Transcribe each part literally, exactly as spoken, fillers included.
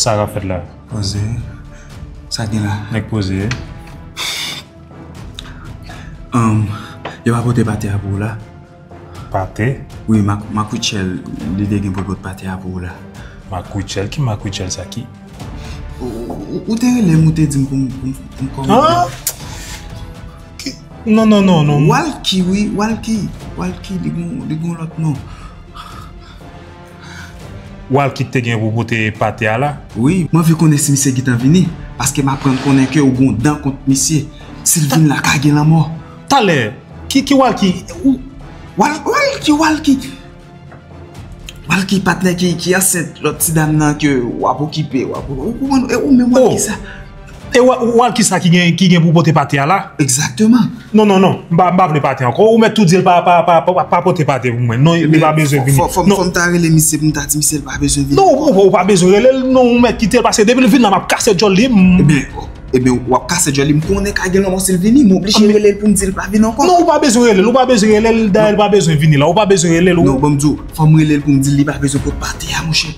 Sa k ap fèt la? Poze. Sa gen la? Nèg poze. Yo pa pote pate a pou ou la? Pate? Wi, Mak Richel, li te gen pou l pot pate a pou ou la. Mak Richel? Ki Mak Richel sa ki? Ou te rele m, ou te di m pou m kòmande. Non, non, non, non. Walky, wi, Walky. Walky, li gon lòt non. Walky te gen pou pote pate a la? Wi, m anvi konnen si misye gentan vini, paske m aprann konnen ke ou gon dan kont misye. Si l vin la, ka gen lanmò. Talè, ki, ki Walky? Ou... Wal, Walky, Walky. Walky, patnè ki, ki ansent lòt ti dam nan ke w ap okipe, w ap, ou konprann, e ou menm Walky sa. E Walky sa ki gen, ki gen pou pote pate a la? Egzakteman. Non, non, non, m pa, m pa vle pate ankò. Ou mèt tou di l pa, pa, pa, pa, pa pote pate pou mwen. Non, li pa bezwen vini. Fò, fò, fò m ta rele misye pou m ta di misye l pa bezwen vini. Non, ou, ou pa bezwen rele l, non, ou mèt kite l, paske depi l vin la, m ap kase djòl li. Ebyen, ebyen, w ap kase djòl li, m konnen ka gen lanmò si l vini, m oblije rele l pou m di l pa vin ankò. Non, ou pa bezwen rele l, ou pa bezwen rele l, dayè l pa bezwen vini la, ou pa bezwen rele l. Non, ban m di w, fò m rele l pou m di l li pa bezwen pot pate a, monchè.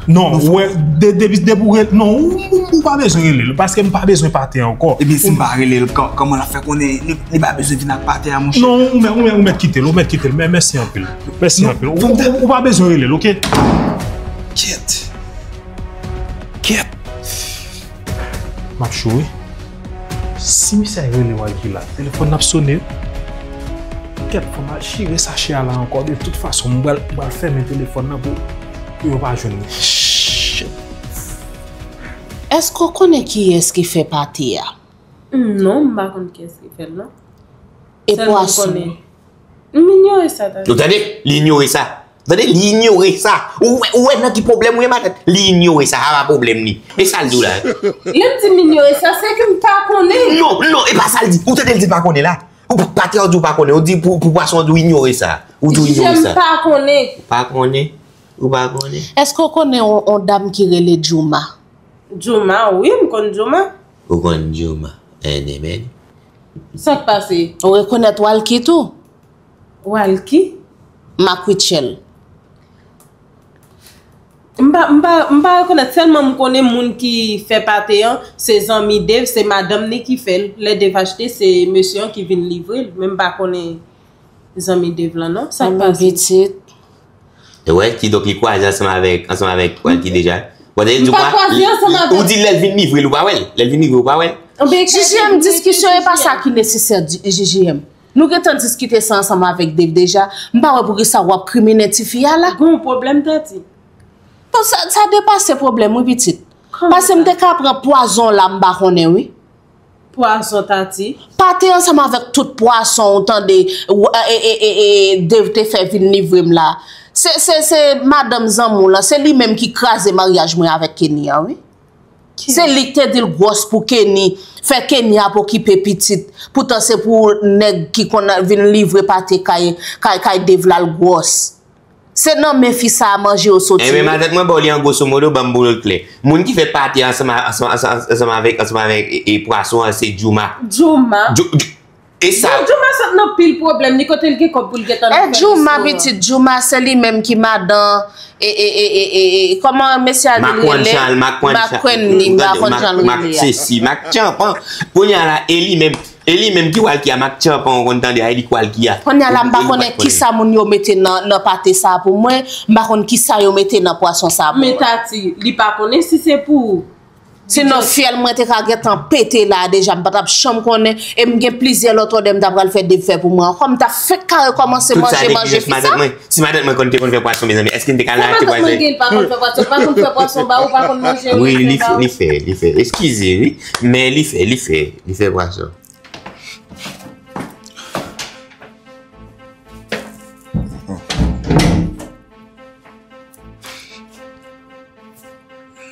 Non, ou wè, depi, depi ou rele, non, ou pa bezwen rele l, paske m pa bezwen pate ankò. Ebyen, si m pa rele l, kòman l ap fè konnen li pa bezwen vin ak pate a, monchè? Non, ou mèt, ou mèt kite l, ou mèt kite l, men mèsi anpil. Mèsi anpil. Ou pa bezwen rele l, oke? Kyèt. Kyèt. M ap cho wi. Si misye rele Walky la, telefòn nan ap sone. Kèt, fò m al chire sachè a la ankò. De tout fason, m pral, m pral fèmen telefòn nan pou, pou yo pa jwenn li. Shit. Èske w konnen kiyès ki fè pate a? Non, m pa konn kiyès ki fè l non. E pwason? M inyore sa, tande. Ou tande? Li inyore sa. Tande, li inyore sa. Ou wè, ou wè nan ki pwoblèm ou ye, matant? Li inyore sa, sa pa pwoblèm li. E sa l di w la? Lè m di m inyore sa, se ke m pa konnen. Non, non, e pa sa l di. Ou tande l di l pa konnen la? Ou pa, pate a ou di ou pa konnen. Ou di pou, pou pwason, ou di ou inyore sa. Ou di ou inyore sa. M pa konnen. Ou pa konnen? Ou pa konnen? Èske w konnen on, on dam ki rele Jouma? Jouma, wi, m konn Jouma. Ou konn Jouma? Enben. Sa k pase? Ou rekonèt Walky tou? Walky? Mak Richel. M pa, m pa, m pa rekonèt, sèlman m konnen moun ki fè pate an, se zanmi Dave, se madanm ni ki fè l. Lè Dave achte, se mesye an ki vin livre l, men m pa konnen zanmi Dave lan non. Sa k pase? Pitit. E wè, kidonk li kwaze ansanm avèk, ansanm avèk Walky deja. Ou di lè l vin livre l, ou pa wè l. Lè l vin livre, ou pa wè l. J J M, diskisyon e pa sa ki nesesè, J J M. Nou gentan diskite sa ansanm avèk Dave deja. M pa wè poukisa w ap kriminen tifi a la. Gon pwoblèm, Tati. Bon, sa, sa depase pwoblèm, wi, pitit. Paske m te ka pran pwazon la, m pa konnen, wi. Pwazon, Tati. Pate ansanm avèk tout pwason, ou tande, e, e, e, e, Dave te fè vin livre m la. Se, se, se madanm zanmi w lan, se li menm ki kraze maryaj mwen avèk Kenny an, wi. Se li k te di l gwòs pou Kenny, fè Kenny ap okipe pitit. Poutan se pou nèg ki konn vin livre pate kay, kay, kay Dave la l gwòs. Se nan men fi sa a manje yo soti. Enben, matant mwen ba w li an gwosomodo, ban m pou l klè. Moun ki fè pate ansanm a, ansanm, ansanm, ansanm avèk, ansanm avèk, e, e, pwason an, se Jouma. Jouma. Jou-, Jou-, e sa. Jouma sot nan pil pwoblèm, li kote l gen kòb pou l gentan fè Jouma, restoran. Pitit Jouma, se li menm ki madan, e, e, kòman mesye a di l rele? Makwenli, m pa konn jan l rele a. Mak Sesi, Mak Tchanpan. Kounye a la, e li menm. E li menm ki Walky a, Mak Tchanpan ou konn tande a, e li k Walky a. Kounye a la, m pa konnen kisa moun yo mete nan, nan pate sa a pou mwen, m pa konn kisa yo mete nan pwason sa a pou mwen. Men Tati, li pa konnen si se pou ou. Sinon, fyèl mwen te ka gentan pete la a deja, m pa t ap janm konnen, e m gen plizyè lòt òdè m ta pral fè Dave fè pou mwen ankò, m ta fenk ka rekòmanse manje, manje fi sa. Si matant mwen konn te konn fè pwason, mezanmi, èske n te ka lave pwason? Sa matant mwen gen, li pa konn fè pwason, pa konn fè pwason ba ou, pa konn manje. Wi, li fè, li fè, li fè. Eskize, wi. Men li fè, li fè, li fè pwason.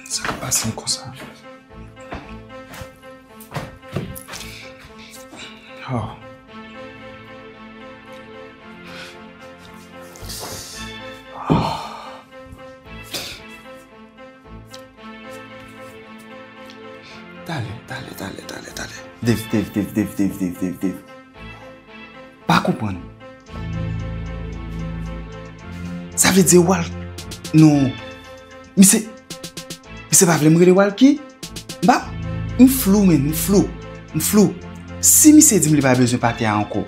Sa k pase m konsa? Oh. Talè, talè, talè, talè, talè. Dave, Dave, Dave. Pa konprann. Sa vle di Wal, non. Misye, Misye pa vle m rele Walky? M pa, m flou, menn, m flou. M flou. Si misye di m li pa bezwen pate a ankò,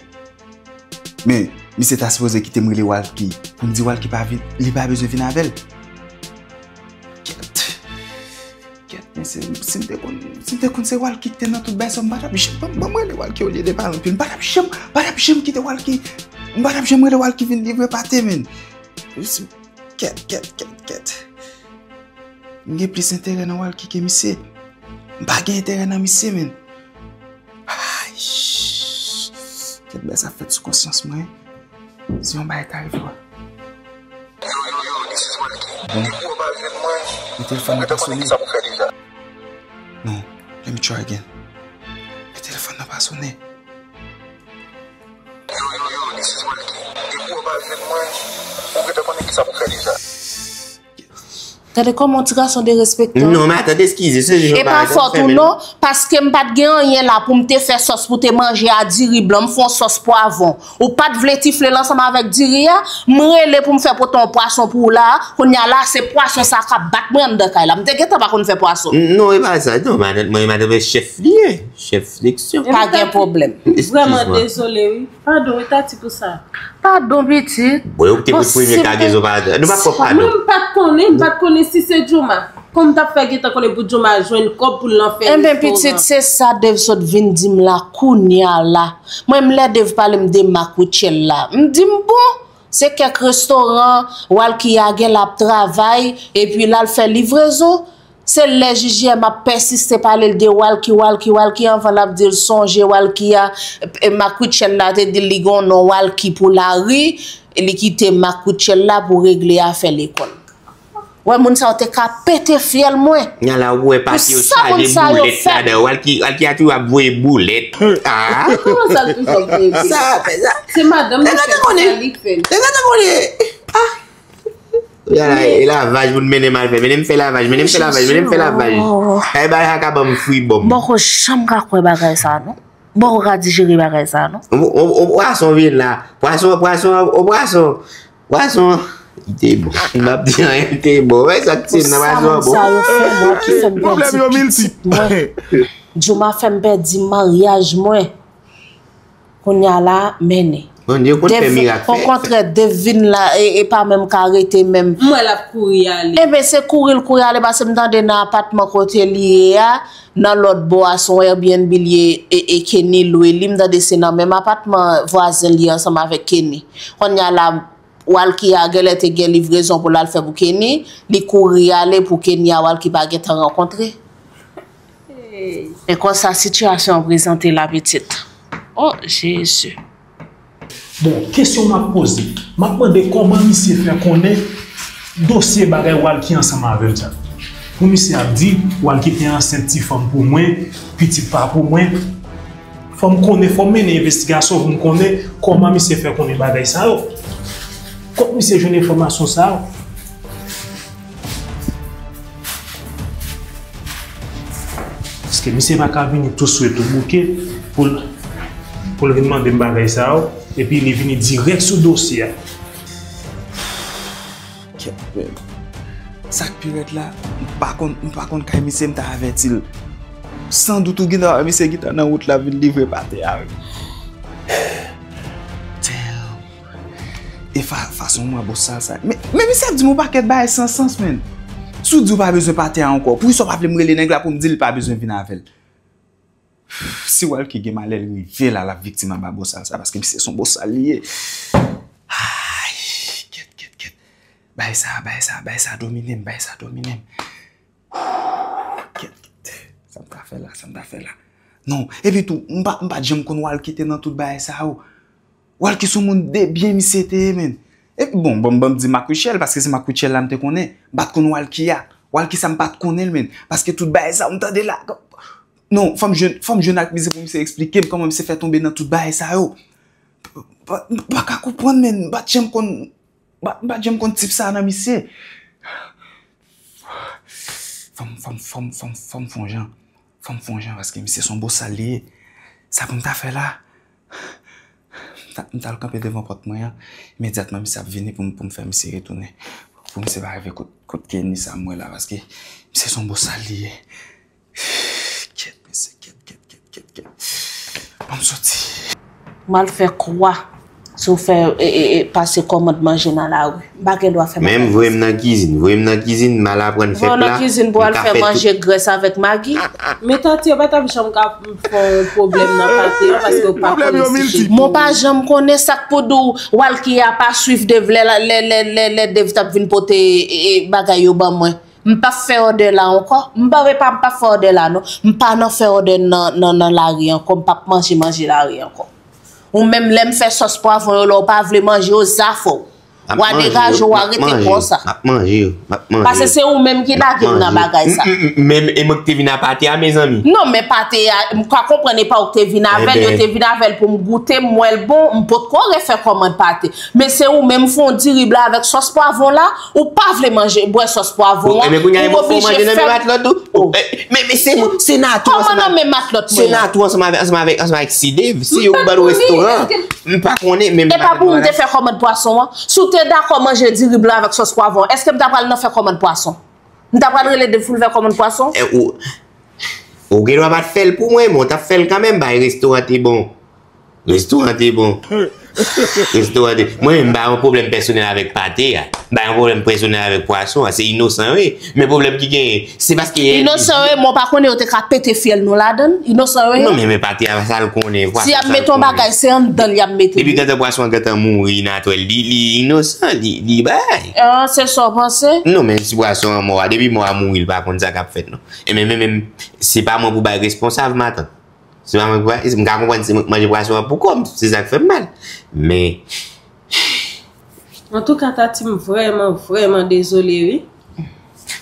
men misye ta sipoze kite m rele Walky pou m di Walky pa vin, li pa bezwen vin avè l. Kèt. Kèt, men se, si m te konn, si m te konn se Walky ki te nan tout bagay sa, m pa t ap janm, ban, ban m rele Walky olye de pale anpil. M pa t ap janm, pa t ap janm kite Walky, m pa t ap janm rele Walky vin livre pate, menn. Kèt, kèt, kèt, kèt. M gen plis enterè nan Walky ke misye. M pa gen enterè nan misye, menn. Ay, kèt, bagay sa fèt sou konsyans mwen. Si yon bagay ka rive w. Bon. Men telefòn nan pa sonnen. Non, let me try again. Men telefòn nan pa sonnen. Gade kòman yon ti gason derespektan. Non, matant, eskize, se jan bagay sa fè, men. E pa fòt ou non, paske m pa t gen anyen la pou m te fè sòs pou te manje a, diri blan, m fè yon sòs pwavwon. Ou pa t vle tifle l ansanm avèk diri a, m rele pou m fè pote yon pwason pou ou la, kounye a la, se pwason sa k ap bat mwen anndan kay la. M te gentan pa konn fè pwason. Non, e pa sa, non, matant, mwen, matant, men chèf li ye, chèf leksyon. Pa gen pwoblèm. Vrèman dezole, wi. Padon, wi, Tati, pou sa. Padon, pitit. Bon, yo te pou premye kagezon pa, nou pa pran padon. Mwen, m pa t konnen, m pa t konnen si se Jooma. Kòm m t ap fè gentan konnen pou Jooma jwenn kòb pou l nan fè restoran. Enben, pitit, se sa Dave sot vin di m la, kounye a la. Mwen, m lè Dave pale m de Marc Rutshelle la. M di m, bon, se kèk restoran, Walky a gen l ap travay, epi l al fè livrezon. Se lè J J M ap pèsiste pale l de Walky, Walky, Walky, anvan l ap di l sonje Walky a, e, Marc Rutshelle la te di l li gen yon non Walky pou lari, e li kite Marc Rutshelle la pou regle afè lekòl. Wè, moun sa yo te ka pete fyèl mwen. Nyan la, ou wè pati yo chaje boulèt ladan. Walky, Walky a toujou ap voye boulèt. Ah. Kòman sa l toujou ap voye boulèt? Sa, sa. Se madanm li fè, se sa li fè. Nèg la te konnen. Ah. Yala, e lavaj pou n mennen m al fè. Mennen m fè lavaj, mennen m fè lavaj, mennen m fè lavaj. Ay, bagay sa ka ban m fribòm. M poko janm ka kwè bagay sa, non. M poko ka dijere bagay sa, non. O, o, o, pwason vin la. Pwason, pwason, o, pwason. Pwason. Li te bon. M ap di anyen, li te bon. Wè sa k ti nan pwason an bon. Sa yo fè mwen ki fè m pèdi pitit mwen. Jooma fè m pèdi maryaj mwen. Kounye a la, mennen. Bondye konn fè mirak fè. Okontrè, Dave vin la, e, e pa menm ka rete menm. M wè l ap kouri ale. Enben, se kouri l kouri ale, paske m tande nan apatman kote li ye a, nan lòt bò a, se yon Airbnb li ye, e, e Kenny lwe li, m tande se nan menm apatman vwazen li ye ansanm avèk Kenny. Kounye a la, Walky a genlè te gen livrezon pou l al fè pou Kenny, li kouri ale pou Kenny a Walky pa gentan rankontre. Hey. E konsa sitiyasyon an prezante la, pitit. Oh, Jezi. Bon, kesyon m ap poze, m ap mande kòman misye fè konnen dosye bagay Walky ansanm avè m sa. Pou misye ap di, Walky te ansent ti fanm pou mwen, pitit pa pou mwen. Fò m konnen, fò m mennen envestigasyon pou m konnen kòman misye fè konnen bagay sa yo. Kot misye jwenn enfòmasyon sa yo? Paske misye pa ka vini tou swe tou bouke pou l, pou l vin mande m bagay sa yo, epi li vini dirèk sou dosye a. Kèt, men. Sa k pi rèd la, m pa konn, m pa konn kay misye, m ta avèti l. San dout ou gentan wè misye gentan nan wout la vin livre pate a, wi. Damn. E fa-, fason mwen bòs sal sa. Men, men misye ap di m yon pakèt bagay san sans, menn. Si w di w pa bezwen pate a ankò, poukisa w pa vle m rele nèg la pou m di l pa bezwen vin avè l? Si Walky gen malè, l rive la, l ap viktim anba bòs sal sa, paske misye se yon bòs sal li ye. Ay, kèt, kèt, kèt. Bagay sa, bagay sa, bagay sa domine m, bagay sa domine m. Kèt, kèt. Sa m ta fè la, sa m ta fè la. Non, epi tou, m pa, m pa t janm konn Walky te nan tout bagay sa yo. Walky se yon moun de byen misye te ye, menn. Epi bon, bon, ban m di Marc Rutshelle, paske se Marc Rutshelle la m te konnen. M pa t konn Walky a. Walky sa m pa t konnen l, menn. Paske tout bagay sa yo m tande la. Non, fò m jwenn, fò m jwenn ak misye pou misye eksplike m kòman misye fè tonbe nan tout bagay sa yo. Pa, pa, m pa ka konprann, menn. M pa t janm konn, m pa, m pa t janm konn tip sa nan misye. Fò m, fò m, fò m, fò m, fò m fè yon jan. Fò m fè yon jan, paske misye se yon bòs sal li ye. Sa pou m ta fè la? M ta, m t al kanpe devan pòt mwen an. Imedyatman, misye ap vini pou m, pou m fè misye retounen. Pou misye pa rive kot, kot Kenny sa m wè la, paske misye se yon bòs sal li ye. Kèt, mesye, kèt, kèt, kèt, kèt, kèt. Ban m soti. M al fè kwa si w fè, e, e, e, pase kòmand manje nan lari. M pa gen dwa fè bagay konsa. Menm voye m nan kizin, voye m nan kizin, m al aprann fè pla. Voye w nan kizin pou al fè manje grès avèk magi. Men tante, yo pa t ap janm ka fè yon pwoblèm nan pate a, paske yo pa konn si se... Men w pa janm konnen sa k pou di w, Walky a pa swiv Dave lè, lè, lè, lè, lè Dave t ap vin pote, e, e, bagay yo ban mwen. M p ap fè òdè la ankò. M pa, epa, m p ap fè òdè la non. M pa nan fè òdè nan, nan, nan lari ankò. M p ap manje, manje lari ankò. Ou menm, lè m fè sòs pwavwon yo la, ou pa vle manje yo, zafè w. W a degaje w, w a rete konsa. M ap manje yo, m ap manje yo. Paske se ou menm ki lage m nan bagay sa. M, m, m, men e mwen ki te vin a pate a, mezanmi. Non, men pate a, m ka konprann e pa ou ki te vin avè l, yo te vin avè l pou m goute, m wè l bon, m potko refè kòmand pate. Men se ou menm fè yon diri blan avèk sòs pwavwon la, ou pa vle manje, bwè sòs pwavwon an, ou oblije fè. Bon, ebyen, kounye a, e mwen fè w manje nan men matlòt tou? Ou, e, men, men se, se Natou ansanm avèk, se Natou ansanm avèk, ansanm avèk, ansanm avèk Sidev, se yo k ban nou restoran. M pa konnen, men... E pa pou m te fè kòmand pwason an? Si w te dakò manje diri blan avèk sòs pwavwon, èske m ta pral nan fè kòmand pwason? M ta pral rele Dave pou l fè kòmand pwason? E, ou, ou gen dwa pa t fè l pou mwen, men w t ap fè l kanmenm, bay restoran te bon. Restoran te bon. Restoran te... Mwen menm, m pa yon pwoblèm pèsonèl avèk pate a. M pa yon pwoblèm pèsonèl avèk pwason an. Se inosan yo ye. Men pwoblèm ki genyen, se paske... Inosan yo ye, men w pa konnen yo te ka pete fyèl nou ladan l? Inosan yo ye? Non, men, men pate a, sa l konnen, pwason, sa l konnen. Si y ap met yon bagay, se anndan l y ap mete li. Depi gentan pwason an gentan mouri nan twèl, li, li inosan, li, li bay. Ah, se sa w panse? Non, men si pwason an mò a, depi mò a mouri, li pa konn sa k ap fèt, non. E men, men, men, se pa mwen pou bay responsav, matant. Se pa mwen ki pa, m ka konprann se mwen ki manje pwason an pou kò m, se sa k fè m mal. Men... Antouka, Tati, m vrèman, vrèman dezole, wi.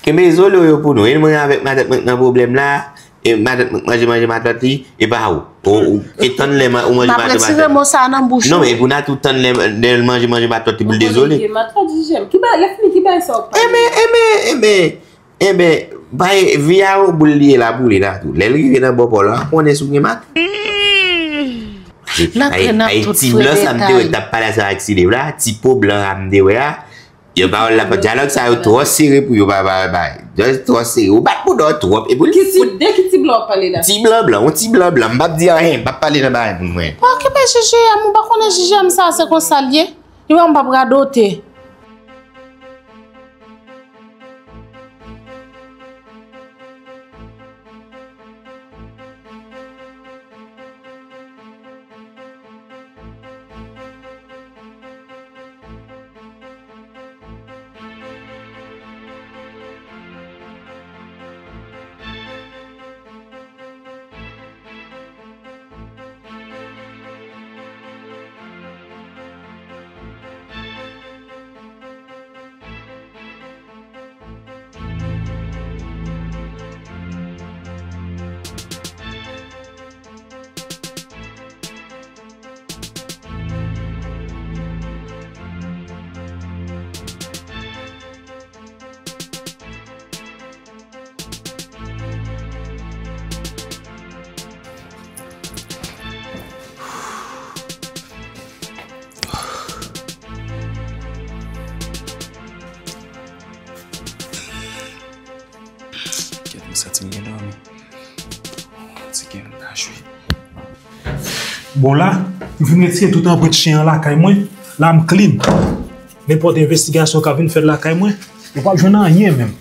Kenbe dezole w yo pou nou. E mwen avèk matant mwen k nan pwoblèm la, e matant mwen k manje manje matant li, e pa ou. Ou, ou, e tann lè ou manje manje matant. M ap retire mo sa a nan bouch ou. Non, men e pou Natou tann lè, lè l manje manje matant li pou l dezole. Matant, Jijèm. Ki bagay, lè fini, ki bagay sa w ap pale? Enben, enben, enben. Enben, bay vi a yon boul li ye la, boule la tou. Lè l rive nan bò pa w la, w ap konnen si w gen matant. Ay, ti blan sa m te wè t ap pale ansanm ak Sidev la, ti po blan a m te wè a. Yo, pawòl la, dyalòg sa yo twò sere pou yo, bay, bay, bay. Just twò sere. Ou bat bouda w twòp. Epi l... Ki ti, de ki ti blan w ap pale la? Ti blan blan, yon ti blan blan. M p ap di anyen, m p ap pale nan bagay moun mwen. Pa okipe Jijèm, ou pa konnen Jijèm sa, se konsa l ye. Li wè m p ap radote. Kèt, m santi m gen dòmi. Ti gen m ta jwe. Bon, la, m fin retire tout anprent chen an lakay mwen. La, m clean. Nenpòt envestigasyon k ap vin fèt lakay mwen, yo p ap jwenn anyen menm.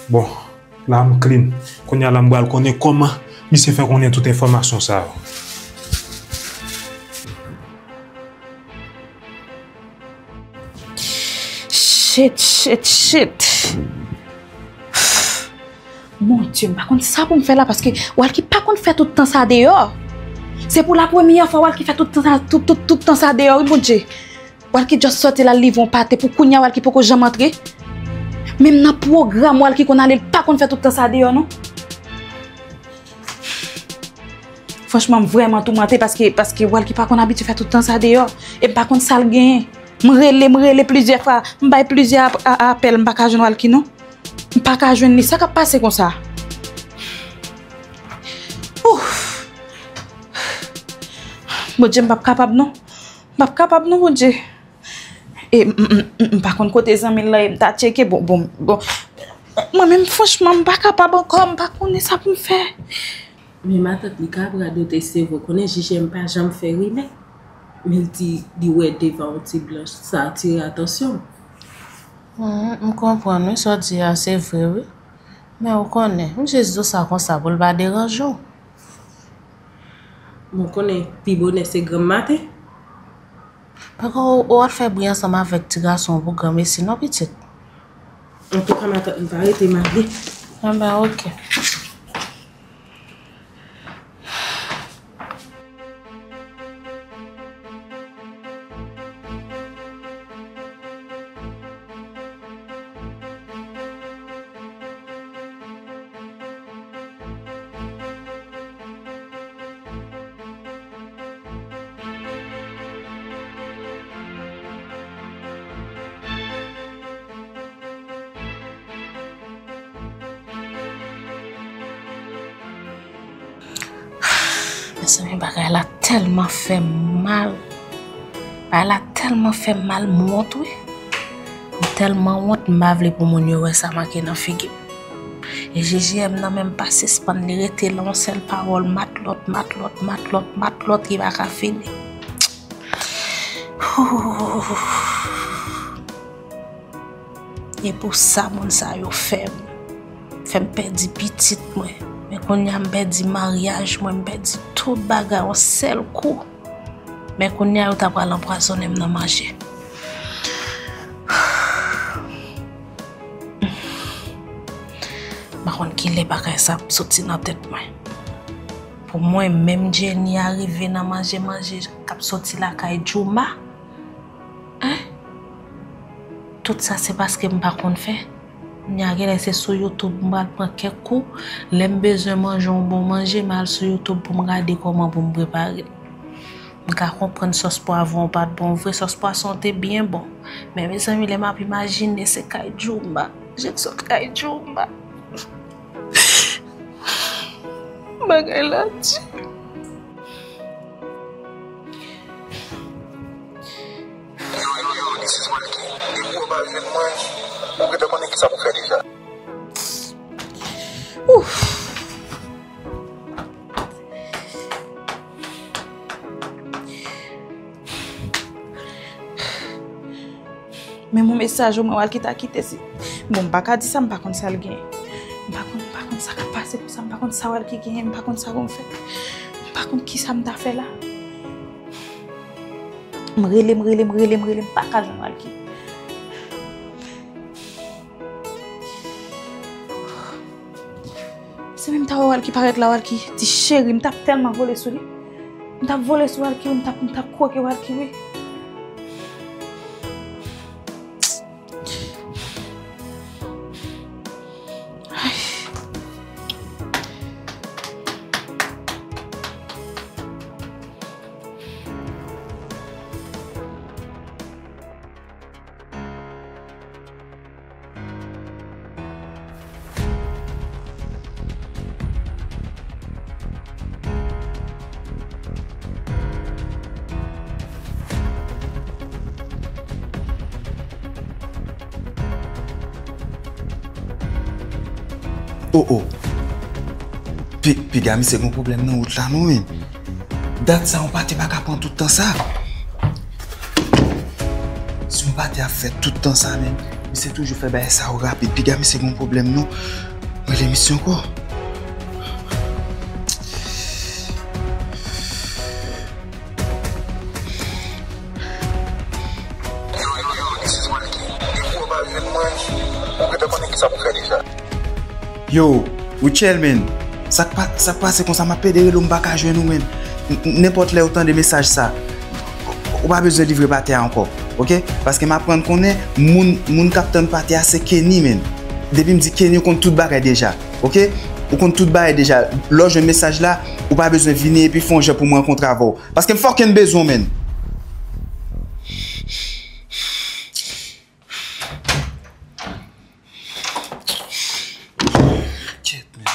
Bon, la, m clean. Kounye a la, m pral konnen kòman misye fè konnen tout enfòmasyon sa yo. Shit, shit, shit. Bondye, m pa konn sa pou m fè la, paske Walky pa konn fè tout tan sa deyò. Se pou la premyè fwa Walky fè tout tan sa, tout, tout, tout tan sa deyò, wi, Bondye. Walky just sòti la, l livre yon pate, pou kounye a Walky poko janm antre. Menm nan pwogram Walky konn ale, l pa konn fè tout tan sa deyò, non. Franchman, m vrèman toumante paske, paske Walky pa konn abitye fè tout tan sa deyò. E m pa konn sa l genyen. M rele, m rele plizyè fwa. M bay plizyè ap-, a-, apèl, m pa ka jwenn Walky, non. M pa ka jwenn li. Sa k ap pase konsa? Ouf! Bondye, m p ap kapab, non. M p ap kapab, non, Bondye. E m, m, m, m pa konn kote zanmi l la ye, m ta tcheke. Bon, bon, bon. Mwen menm, franchman, m pa kapab ankò, m pa konnen sa pou m fè. Men matant li ka ap radote, se vre, konnen J J M pa janm fè rimè. Men l di li wè devan yon ti blanch, sa atire atansyon m. Hmm, m konprann wi, sa w di a se vre wi. Men ou konnen, m jis di w sa konsa pou l pa deranje w. Bon, konnen pi bonè se granm maten. Pako, ou, ou al fè bri ansanm avèk ti gason pou granmesi non, pitit. Antouka, matant, m pa rete, m ale. Enben, oke. Mezanmi, bagay la tèlman fè m mal. Bagay la tèlman fè m mal, m wont wi. M tèlman wont, m pa vle pou moun yo wè sa make nan figi m. E J J M nan menm pa sispann, li rete la yon sèl pawòl, matlòt, matlòt, matlòt, matlòt ki pa ka fini. E pou sa moun sa yo fè m, fè m pèdi pitit mwen. Men kounye a m pèdi maryaj mwen, m pèdi tout bagay yon sèl kou. Men kounye a yo ta pral anpwazonnen m nan manje. M pa konn kilè bagay sa ap soti nan tèt mwen. Pou mwen, menm Jenny a rive nan manje, manje k ap soti lakay Djouma. Hein? Tout sa se paske m pa konn fè. Kounye a genlè se sou YouTube m pral pran kèk kou. Lè m bezwen manje yon bon manje, m al sou YouTube pou m gade kòman pou m prepare l. M ka konprann sòs pwavwon pa t bon vre, sòs pwason te byen bon. Men mezanmi, lè m ap imajine se kay Djouma, jan m sot kay Djouma. Bagay la di. Yo, yo, yo, this is Walky. Depi w pa jwenn mwen, ou gentan konnen kisa pou fè deja. Ouf. Men yon mesaj omwen Walky ta kite si. Bon, m pa ka di sa, m pa konn sa l gen. M pa konn, m pa konn sa k ap pase konsa, m pa konn sa Walky genyen, m pa konn sa pou m fè. M pa konn kisa m ta fè la. M rele, m rele, m rele, m rele, m pa ka jwenn Walky. Se menm ta wè Walky parèt la, Walky di cheri, m t ap tèlman vole sou li. M t ap vole sou Walky wi, m t ap, m t ap kwoke Walky wi. Ay. Oh, oh. Pi-, piga misye gon pwoblèm nan wout la non, wi. Dat sa, yon pate pa ka pran tout tan sa. Si yon pate ap fè tout tan sa, men, misye toujou fè bagay sa yo rapid. Piga misye gon pwoblèm non. Rele misye ankò. Yo, yo, yo, this is Walky. Depi w pa jwenn mwen, ou gentan konnen kisa pou fè deja. Yo, Rutshelle, men, sa k pa, sa k pase konsa, m ap pede rele w, m pa ka jwenn ou, men. N-, n-, nenpòt lè ou tande mesaj sa, ou pa bezwen livre pate a ankò, oke? Paske m aprann konnen moun, moun k ap tann pate a se Kenny, men. Depi m di Kenny, ou konn tout bagay deja, oke? Ou konn tout bagay deja. Lè w jwenn mesaj la, ou pa bezwen vini epi fè yon jan pou m rankontre avè w. Paske m fucking bezwen w, men. Kèt, men.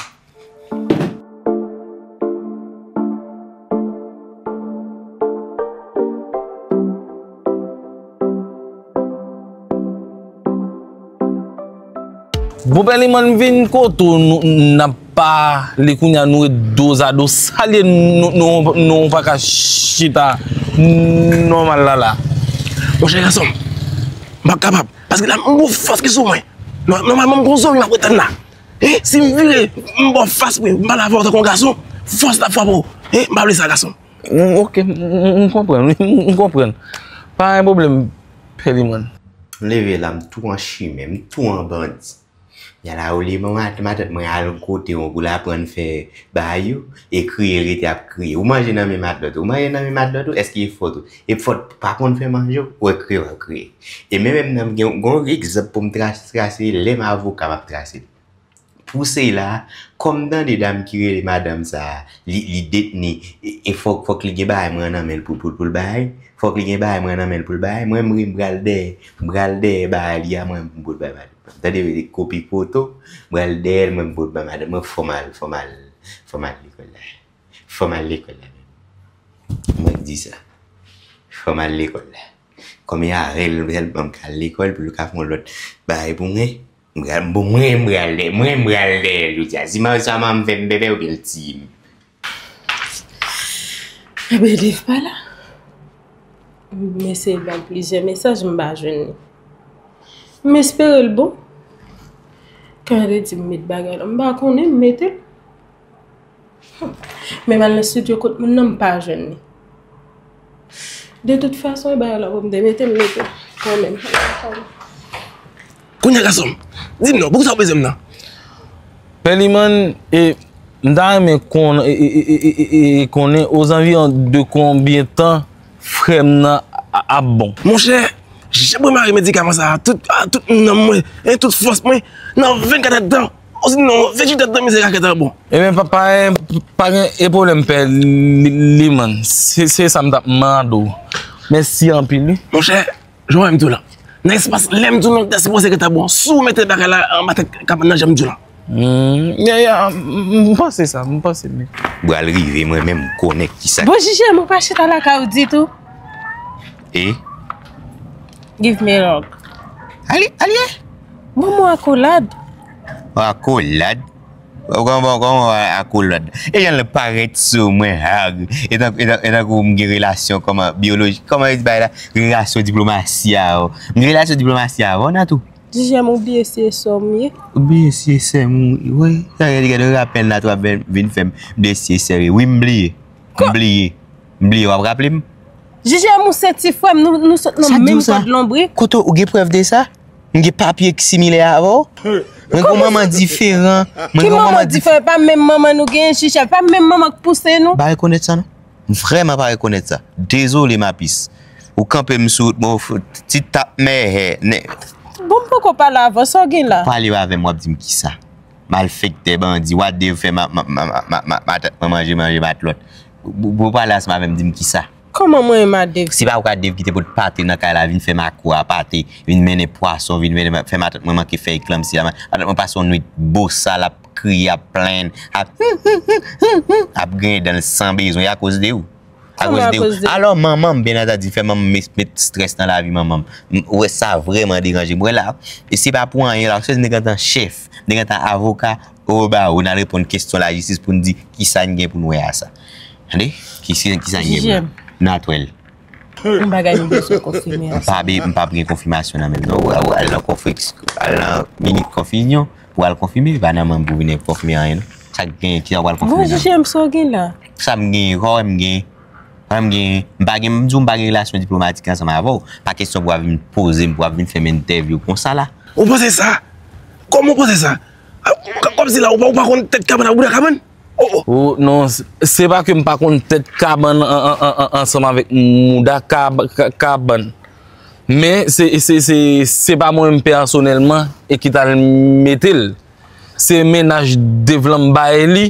Bon, Pèliman, vin kote w, nou, n ap pale kounye a, nou ret dozado. Sa l ye, nou, nou, nou pa ka chita nòmal la, la. Monchè gason, m p ap kapab. Paske la, m gon fòs ki sou mwen. Nò-, nòmalman, m gon zanmi m ap ret tann la. E, si m vire, m ba w fas, wi, m pale avè w tankou yon gason, fòs l ap frape w. E, m pa vle sa, gason. Mm, ok, m, m, m konprann, wi, m, m konprann. Pa gen pwoblèm, Pèliman. M leve la, m tou an chimè, m tou an bandi. Y a la, olye matant mwen al kote yon pou l aprann fè bagay yo, e kriye l rete ap kriye. Ou manje nan men matant ou, ou manje nan men matant ou, èske e fòt ou? E fòt pa konn fè manje w, ou wè kriye w ap kriye. E men menm nan m gen yon egzanp pou m trase, trase, lè m avoka m ap trase l. Pou sila, kòm tande dam ki rele madanm sa, li, li detni, e, e fòk, fòk li gen bagay mwen nan men l pou, pou, pou l bay, fòk li gen bagay mwen nan men l pou l bay, mwen, mwen, m pral dèyè, m pral dèyè bagay li a, mwen, m pou l bay madanm. Tande, kopi foto, m pral dèyè l, mwen, m pou l bay madanm, mwen, fò m al, fò m al, fò m al lekòl la. Fò m al lekòl la menm. Mwen k di sa. Fò m al lekòl la. Kòm e avè l sèlman m ka al lekòl pou l ka fè yon lòt bagay pou mwen. M pral, bon, mwen, m pral dèyè, mwen, m pral dèyè l jodi a. Si manman m fè m pèpè, oubyen l tiye m. Ebyen, Dave pa la. M eseye ba l plizyè mesaj, m pa jwenn li. M espere l bon. Kan yo te di m met bagay la, m pa konnen, m mete l. Men m al nan estidyo kot moun nan, m pa jwenn li. De tout fason, e bagay la pou m te mete, m mete l kanmenm. Kounye a, gason m, di m non, poukisa w bezwen m nan? Pèliman, e, m ta renmen konnen, e, e, e, e, e, e konnen ozanviwon de konbyen tan frè m nan a, ap bon. Monchè, jan mwen mare medikaman sa a, tout, a, tout nanm mwen, e tout fòs mwen, nan vennkat èdtan, osinon venntuit èdtan, mizè rakèt an bon. Ebyen, pa, pa, pa gen e pwoblèm, Pèliman. Se, se sa m t ap mande w. Mèsi anpil, wi. Monchè, jan w wè m tou la. Nan espas lè m tou nan tèt sipoze rete bon. Si w mete bagay la anba tèt kabann nan, jan m di w la. Hmm, ya, ya, m, m panse sa, m panse byen. Pral rive, mwen menm, m konnen kisa. Bon, Jijèm, ou pa chita lakay ou ditou? E? Give me a hug. Alye, alye. Bon, mwen akolad. Akolad? Kòman, kòman akolad? E jan l parèt sou mwen, hag. E tankou, e tankou, e tankou m gen relasyon kòman, biyolojik, kòman yo di bagay la? Relasyon diplomasi a, o. M gen relasyon diplomasi avè w, Natou. Jijèm, ou bliye si e sè w m ye? Ou bliye si e sè m ou, wi. Sa vle di gade rapèl la tou ap vin, vin fè m bliye si e sè w ye. Wi, m bliye. M bliye. M bliye, w ap raple m? Jijèm, ou se ti frè m, nou, nou sot nan menm kòd lonbrik. Kote w gen prèv de sa? M gen papye ki similè avè w. Mwen gen manman diferan. Mwen gen manman diferan. Pa menm manman nou genyen, Jijèm. Pa menm manman k pouse nou. M pa rekonèt sa, non. M vrèman pa rekonèt sa. Dezole, Mapis. Ou kanpe m sou wout mwen, ti tap mèhè. Bon, m poko pale avè w, sa w gen la? Pale avè m, w ap di m kisa? Malfektè, bandi, w a dev fè ma, ma, ma, ma, ma, matant mwen manje, manje matlòt. Ou, ou pale ansanm avè m, di m kisa? Kòman mwen e madev? Se pa ou ka dev ki te pot pate nan kay la, vin fè makou a pate, vin mennen pwason, vin mennen, fè matant mwen manke fè eklanm sila, matant mwen pase yon nwit bosal, ap kriye, ap plenn, ap, ap griyen dan l san bezwen, e akoz de ou. Akoz de ou. Alò, manman m, byen antandi, fè manman m met, met strès nan lavi manman m. M, ou wè sa vrèman deranje m. Ou wè la, e se pa pou anyen la, se nèg antan chèf, nèg antan avoka, o bawo, n al reponn kesyon lajistis pou n di kisa n gen pou n wè a sa. Tande? Kisa, kisa n gen pou n wè? Natwèl. Yon bagay nou bezwen konfime ansanm. M pa be-, m p ap gen konfimasyon nan men m, non. Ou al nan konfi-, al nan minit konfizyon pou al konfime, pa nan men m pou vin konfime anyen, non. Sa k genyen, kisa w pral konfime nan men m? Bon, Jijèm, sa w gen la? Sa m genyen, sa w wè m genyen? Sa m genyen? M pa gen, m di w m pa gen relasyon diplomatik ansanm avè w. Pa kesyon pou w ap vin poze m, pou w ap vin fè m entèvyou konsa la. Ou panse sa? Kòman w panse sa? A, kò-, kòmsi la, ou pa, ou pa konn tèt kabann ak bouda kabann? Oh, oh. Ou, non, se, se pa ke m pa konn tèt kabann an, an, an, an, ansanm avèk mouda kab-, ka-, kabann. Men, se, se, se, se pa mwen menm pèsonèlman e ki t al mete l. Se mennaj Dave lan m bay li.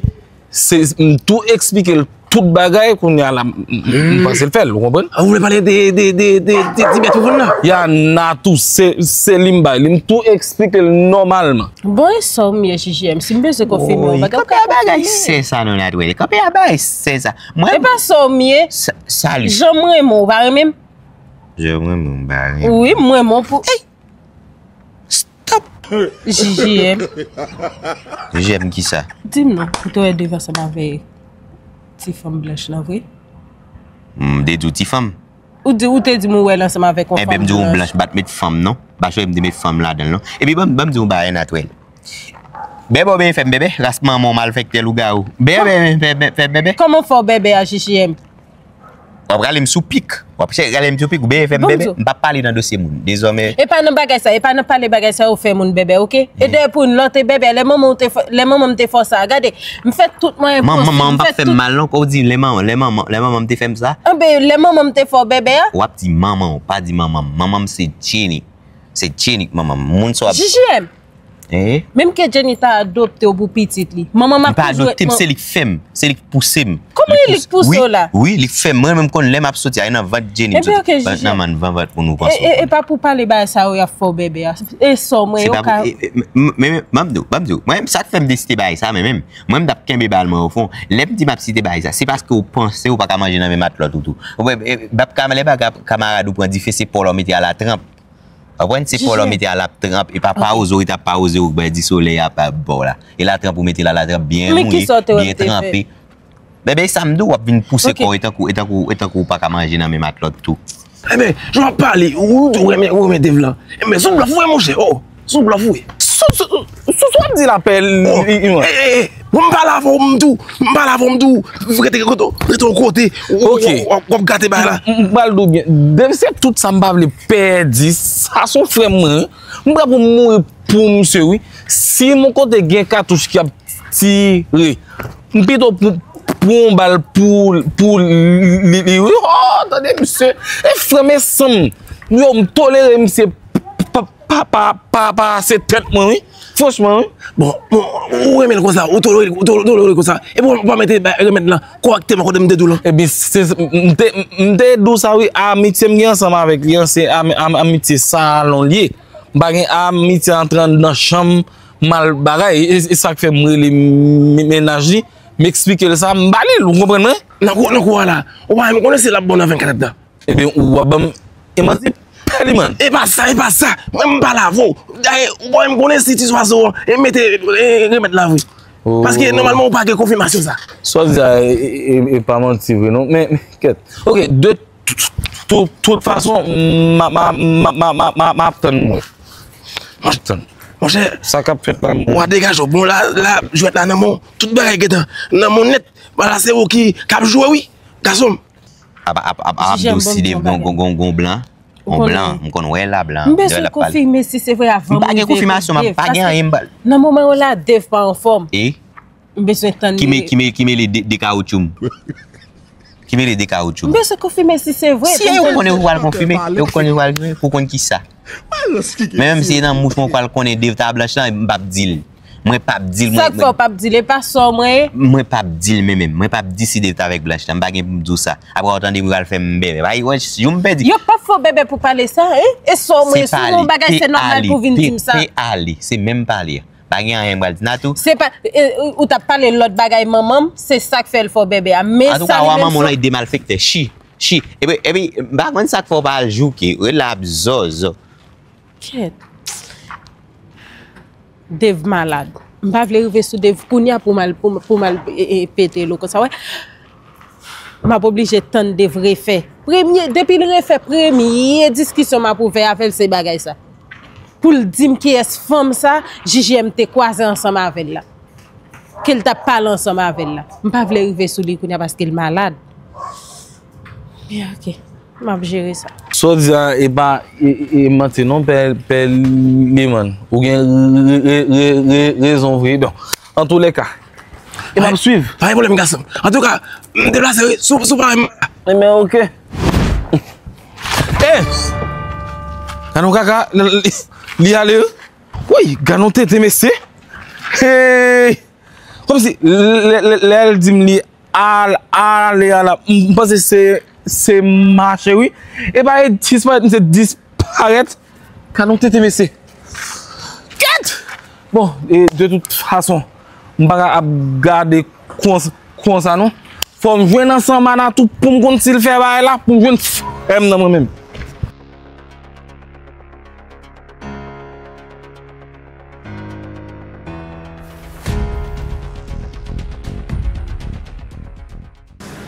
Se, m tou eksplike l tout bagay, kounye a la, m, m, m panse l fè l, ou konprann? Ah, ou vle pale de, de, de, de, de, de ti bèt ou konn nan? Ya, Natou, se, se li m bay li. M tou eksplike l nòmalman. Bon, e sa w m ye, Jijèm? Si m bezwen konfime yon bagay, ou ka konfime. Kanpe a bagay sè sa non, Natwèl. Kanpe a bagay sè sa. Mwen. E pa sa w m ye. Sa, sali. Jan m renmen w, ou pa renmen m? Jan m renmen w, m pa renmen w. Wi, m renmen w pou. Ey! Stop! J J M. J J M kisa? Di m non, ou te wè Dave ansanm avèk ti fanm blanch lan vre? M te di w ti fanm. Ou di ou te di m ou wè l ansanm avèk yon fanm blanch. Enben m di w blanch pa t met fanm non. Bachwe m te met fanm ladan l non. Epi ban m ban m di w yon bagay natwèl. Bèbè w byen fè m bèbè, ras manman w malfektè lougawou. Bèbè byen fè m bèbè. Kòman fè w bèbè a J J M? W ap rale m sou pik. W ap chèche rale m sou pik, ou byen fè m bèbè. M p ap pale nan dosye moun. Dezòmè. E pa nan bagay sa, e pa nan pale bagay sa yo fè moun bèbè, oke? E dayè pou yon lòt te bèbè, lè manman w te fè, lè manman m te fè w sa, gade, m fè tout mwayen posib. Manman m pa fè m mal non, kò w di lè manman, lè manman, lè manman m te fè m sa? Anben, lè manman m te fè w bèbè a? W ap di manman w, pa di manman m. Manman m se Jenny. Se Jenny k manman m. Moun sa w ap. J J M. Eh? Menm ke Jenny ta adopte w pou pitit li. Manman m ap toujou ret. Li pa adopte m, se li k fè m. Se li k pouse m. Kòman e li k pouse w la? Wi, li k fè m. Mwen menm m konn lè m ap soti a, e nan vant Jenny m soti. Ebyen, oke, J J M. Nan mann van vant pou nou pran swen. E pa pou pale bagay sa yo y ap fè w bèbè a. E sò mwen yo ka. Men, men, ban m di w, ban m di w. Mwen menm, sa k fè m deside bagay sa, men menm, mwen m t ap kenbe bal mwen ofon. Lè m di m ap site bagay sa, se paske w panse w pa ka manje nan men matlòt ou tou. Ou wè, e, m ap ka, lè bagay kamarad ou pran dife, se pòl w mete a la tranp. Konprann? Se kòlò mete a l ap tranp, e pa pawoze w ret ap pawoze w bay di solèy ap ap ba w la. E la tranp ou mete la, la tranp byen mouye, byen tranpe. Bebe, sa m di w, w ap vin pouse kò w e tankou, e tankou, e tankou w pa ka manje nan men matlòt tou. Enben, jan w ap pale, ou di w renmen, ou renmen Dave lan. Enben, se yon blòf ou ye, monchè, o, se yon blòf ou ye. Sou, sou, sou, sou w ap di la pè, li, li, li, Bon, m pale avè w, m di w, m pale avè w, m di w, rete, rete, rete yon kote, w, w, w, w ap gate bagay la. M pral di w byen, Dave se tout sa m pa vle pèdi, sa se yon frè m mwen wi. M prè pou m mouri pou misye wi. Si yon kote gen katouch k ap tire, m pito pou, pou yon bal pou, pou li, li wi. Oh, tande misye, e frè m e san m, yo m tolere misye pa, pa, pa, pa, pa se tèt mwen wi. Franchman wi. Bon, bon, ou renmen l konsa, ou tolere, ou tolere l konsa. Epi ou pa mete remèd lan kòrèkteman kote m te di w lan. Epi se, m te, m te di w sa wi, amitye m gen ansanm avèk li an, se ami, ami, amitye salon l ye. M pa gen amitye antre anndan chanm m al bagay. E, e sa k fè m rele m, mennaj li, m eksplike l sa, m ba li l, ou konprann mwen? Nan kou, nan kou a la, ou pa menm konnen si l ap bon nan vennkat èdtan. Ebyen ou ap ban m emansipe li man. E pa sa, e pa sa. Mwen m pale avè w. Dayè, ou pa menm konnen si ti zwazo an e mete e, remèd la vre. Paske nòmalman ou pa gen konfimasyon sa. Sa w di a, e, e, e pa manti vre non. Men, men, kèt. Ok, de tout, tout, tout fason, m a, m a, m a, m a, m a, m a, m ap tann mwen. M ap tann. Monchè, sa k ap fèt la, mwen. W a degaje w. Bon, la, la, jwèt la nan men w. Tout bagay gentan nan men w nèt. Ba la se ou ki, k ap jwe wi, gason m. Ap, ap, ap, ap di w si Dave gon, gon, gon, gon blan. Yon blan, m konn wè la blan. M bezwen konfime si se vre avan m rive. M pa gen konfimasyon, m pa gen anyen, m pa. Nan moman yo la, Dave pa anfòm. E? M bezwen tann li. Ki mele de, de kawoutchou m. Ki mele de kawoutchou m. M bezwen konfime si se vre. Si yo konnen ou pral konfime, yo konnen ou pral konfime, pou konn kisa. Men menm si se nan mouch mwen ou pral konnen Dave ta blanch lan, m p ap di l. Mwen p ap di l mwen. Sa k fè w p ap di l? E pa sè w mwen ye? Mwen p ap di l men menm. Mwen p ap di si Dave t avèk blanch lan. M pa gen pou m di w sa. Apre w tande pou pral fè m bèbè. Bay wè jou m pèdi. Yo p ap fè w bèbè pou pale sa, en? E sè w mwen ye? Si w gen yon bagay se nòmal pou w vin di m sa. Se pa ale. Se menm pale a. Pa gen anyen m pral di Natou. Se pa, e, ou t ap pale lòt bagay manman m, se sa k fè l fè w bèbè a. Men sa li menm. Antouka, wa manman w lan e de malfektè. Chi. Chi. Epi, epi, m pa konn sa k fè w pa al jouke. Rele l ap zòzò. Kèt. Dave malad. M pa vle rive sou Dave kounye a pou m al, pou m, pou m al e, e, pete lo konsa, wè. M ap oblije tann Dave refè. Premye, depi l refè, premye diskisyon m ap ouvè avè l, se bagay sa. Pou l di m kiyès fanm sa, J J M te kwaze ansanm avè l la. Ke l t ap pale ansanm avè l la. M pa vle rive sou li kounye a paske l malad. Men ok, m ap jere sa. Sa w di a, e pa, e, e, e manti non, pè, pè Limann. Ou gen re, re, re, re, rezon vre. Bon, antoulèka, e m ap swiv. Pa gen pwoblèm, gason m. Antouka, m deplase wi, si w, si w pa renmen m. Enben, ok. Eh! Gad yon kaka, li, li ale wi. Woy, gad yon tenten, mesye. Hey! Kòmsi, lè, lè, lè l di m li al, ale a la, m panse se, se mache wi. E pa e disparèt, misye disparèt. Gad yon tenten, mesye. Kèt! Bon, e de tout fason, m pa ka ap gade konsa, konsa non. Fò m jwenn ansanm a Natou pou m konn si l fè bagay la, pou m jwenn frè m nan mwen menm.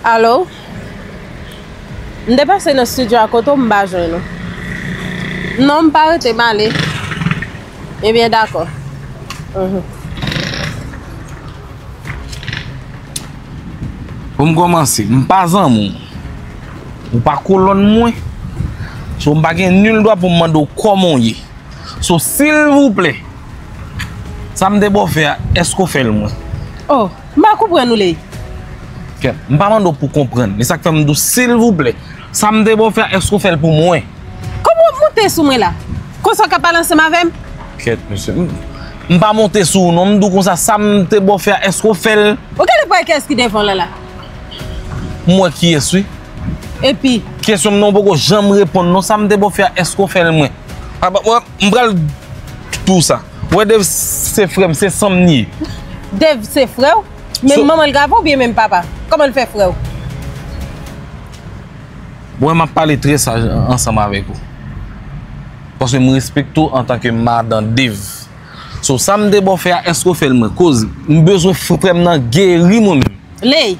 Alo? M te pase nan estidyo a, kote w, m pa jwenn ou. Non, m pa rete, m ale. Ebyen, dakò. Mhm. Pou m kòmanse, m pa zanmi w. Ou pa kolòn mwen. So, m pa gen nil dwa pou m mande w kòman w ye. So, silvouplè, sa m te ba w fè a, èske w fè l mwen? Oh, m pa konprann ou, Ley. Kèt, m pa mande w pou konprann. E sa k fè m di w, silvouplè, sa m te ba w fè a, èske w fè l pou mwen? Kòman w ap monte sou mwen la? Konsa w ka pale ansanm avè m? Kèt, mesye. M, m pa monte sou ou, non. M di w konsa, sa m te ba w fè a, èske w fè l? Ou gade pou wè kiyès ki devan w la, la? M wè kiyès, wi. Epi? Kesyon m nan, ou poko janm reponn, non. Sa m te ba w fè a, èske w fè l mwen? A, ba, wè, m pral di w sa. Wè, Dave se frè m, se san m li ye. Dave se frè w? Menm manman l k avè w oubyen menm papa? Kòman l fè frè w? Bon, m ap pale trè saj ansanm avèk ou. Paske m respekte w antanke madan Dave. So, sa m te ba w fè a, èske w fè l mwen? Koz, m bezwen frè m nan geri mwen menm. Ley,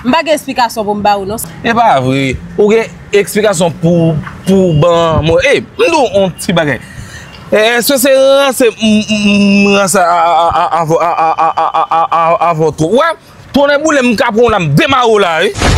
m pa gen esplikasyon pou m ba ou non. E pa vre. Ou gen esplikasyon pou, pou ban mwen. Ey, m di w yon ti bagay. E, èske se ranse m, m, m ranse a, a, a, a, avè w twòp? Wè, tonnè boule m, m ka pran w la, m demare w la, wi.